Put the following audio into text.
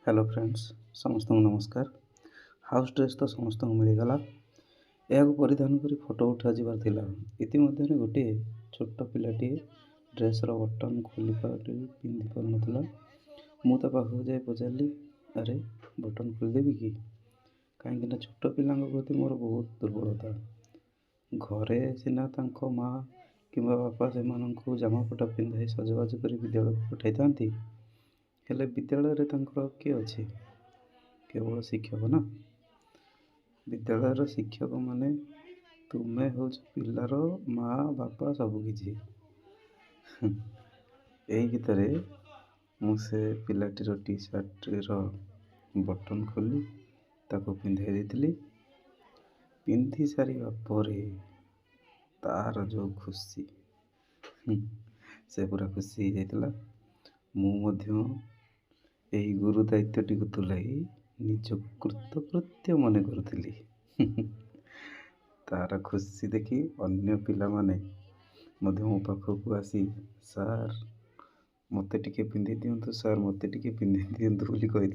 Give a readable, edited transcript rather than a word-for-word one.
Hello friends, ସମସ୍ତଙ୍କୁ ନମସ୍କାର। House dress ତ ସମସ୍ତଙ୍କୁ ମିଳିଗଲା। ଏହାକୁ ପରିଧାନ କରି ଫଟୋ ଉଠାଯିବାର ଥିଲା। ଇତିମଧ୍ୟରେ ଗୋଟିଏ ଛୋଟ ପିଲାଟିଏ ଡ୍ରେସ୍ର ବଟନ୍ ଖୋଲି ପିନ୍ଧି ପାରୁନଥିଲା। ମୁଁ ତା ପାଖକୁ ଯାଇ ପଚାରିଲି, ଆରେ ବଟନ୍ ଖୋଲିଦେବି କି? କାହିଁକିନା ଛୋଟ ପିଲାଙ୍କ ପ୍ରତି ମୋର ବହୁତ ଦୁର୍ବଳତା। ଘରେ ସିନା ତାଙ୍କ ମା' କିମ୍ବା ବାପା ସେମାନଙ୍କୁ ଜାମାପଟା ପିନ୍ଧାଇ ସଜବାଜ କରି ବିଦ୍ୟାଳୟକୁ ପଠାଇଥାନ୍ତି, ହେଲେ ବିଦ୍ୟାଳୟରେ ତାଙ୍କର କିଏ ଅଛି? କେବଳ ଶିକ୍ଷକ ନା। ବିଦ୍ୟାଳୟର ଶିକ୍ଷକମାନେ ତୁମେ ହେଉଛ ପିଲାର ମା' ବାପା ସବୁକିଛି। ଏଇ ଗୀତରେ ମୁଁ ସେ ପିଲାଟିର ଟି ସାର୍ଟର ବଟନ୍ ଖୋଲି ତାକୁ ପିନ୍ଧାଇ ଦେଇଥିଲି। ପିନ୍ଧି ସାରିବା ପରେ ତାର ଯେଉଁ ଖୁସି, ସେ ପୁରା ଖୁସି ହେଇଯାଇଥିଲା। ମୁଁ ମଧ୍ୟ ଏହି ଗୁରୁ ଦାୟିତ୍ୱଟିକୁ ତୁଲାଇ ନିଜକୁ କୃତକୃତ୍ୟ ମନେ କରୁଥିଲି। ତାର ଖୁସି ଦେଖି ଅନ୍ୟ ପିଲାମାନେ ମଧ୍ୟ ମୋ ପାଖକୁ ଆସି, ସାର୍ ମୋତେ ଟିକେ ପିନ୍ଧେଇ ଦିଅନ୍ତୁ, ସାର୍ ମୋତେ ଟିକେ ପିନ୍ଧେଇ ଦିଅନ୍ତୁ ବୋଲି କହିଥିଲେ।